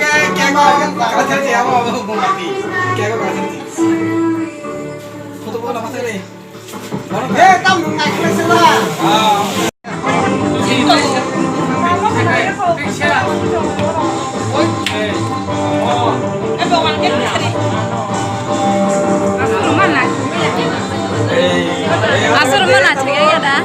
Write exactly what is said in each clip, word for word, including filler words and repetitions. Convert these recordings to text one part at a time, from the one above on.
Oke, cake o kala sel si, amo, amo, amo, mati. Cake o kala sel si. Photo, photo, nama sel ni. Eh, tam nung nai kena sela. Ah. Asur mana cek ya da?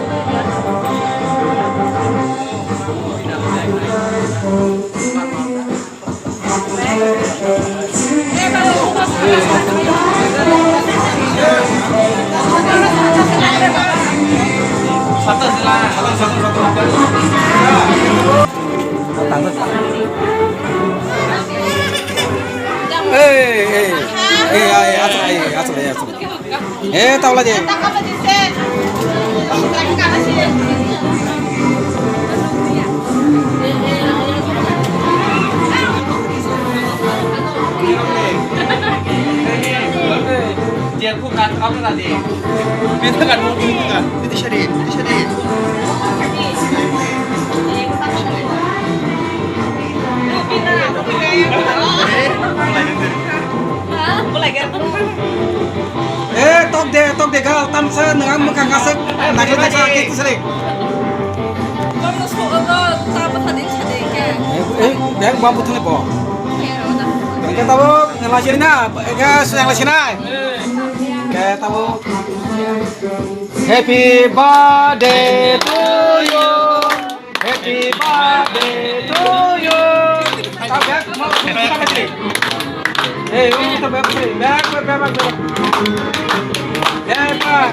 Ei, ei, ei, ei, ei, asal, ei, asal, ei, asal. Eh, tawla je. Eh, tok de, tok de, gal, tamsa, nang ang mwkhang aswk, naikhe naikhe, khe tisari. Bono so, bo, ta bwtha din sa de khe. Eh, eh, bag ba bwthani bo. Khe ro da. Khe tabo, nang lasi na, khe nang lasi na. Khe tabo. Happy birthday to you. Happy birthday to you. Tao bag, mo, mo, kita kasih. Eh, ini kita bag, bag, bag, bag, bag. Ya, Pak.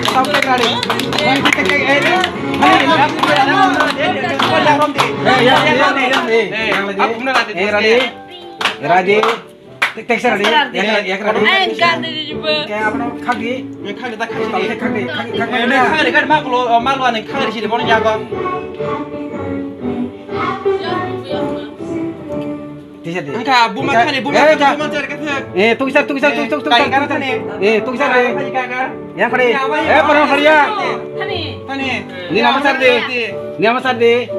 Tao bag ready. Yang kita kayak, eh, ini. Ini, ini. Eh, ya, ya, ya, ya, ya. Eh, yang lagi. Eh, ready. Ready. Tek, tek sir, tek sir, tek. Yak, yak, yak, yak. Ai, gan de jibo. Kaya apno khagdi. Khagdi ta khagdi. Khagdi, khagdi, khagdi. Khagdi, khagdi, ma kulo, ma lo ani khagdi sini bono jago. Tek sir de. Engka buma khani, buma khani, buma khani. Eh, tek sir, tek sir, tek sir, tek sir. Eh, tek sir de. Yang khari. Eh, parang khari ya. Thani. Thani. Ni nama sar de. Ni nama sar de.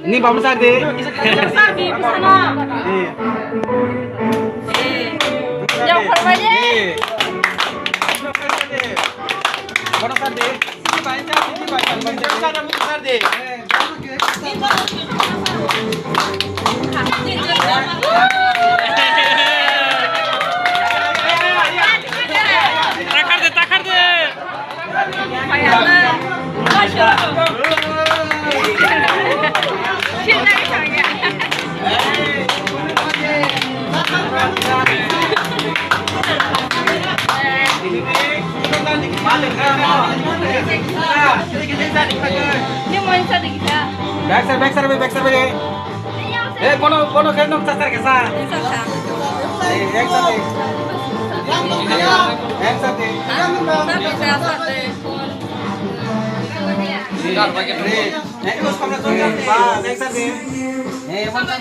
Ni babu sar de. Sar de, bisa na. Eh. Eh. Yang khorbai ye. Eh. Kono sar de. Sar de. Takhar de, takhar de. Back side, back side, back side, back. Eh, bono, bono khe nok chasar khe sa. Eh, ek side. Ek side. Eh, ek side. Eh, one side.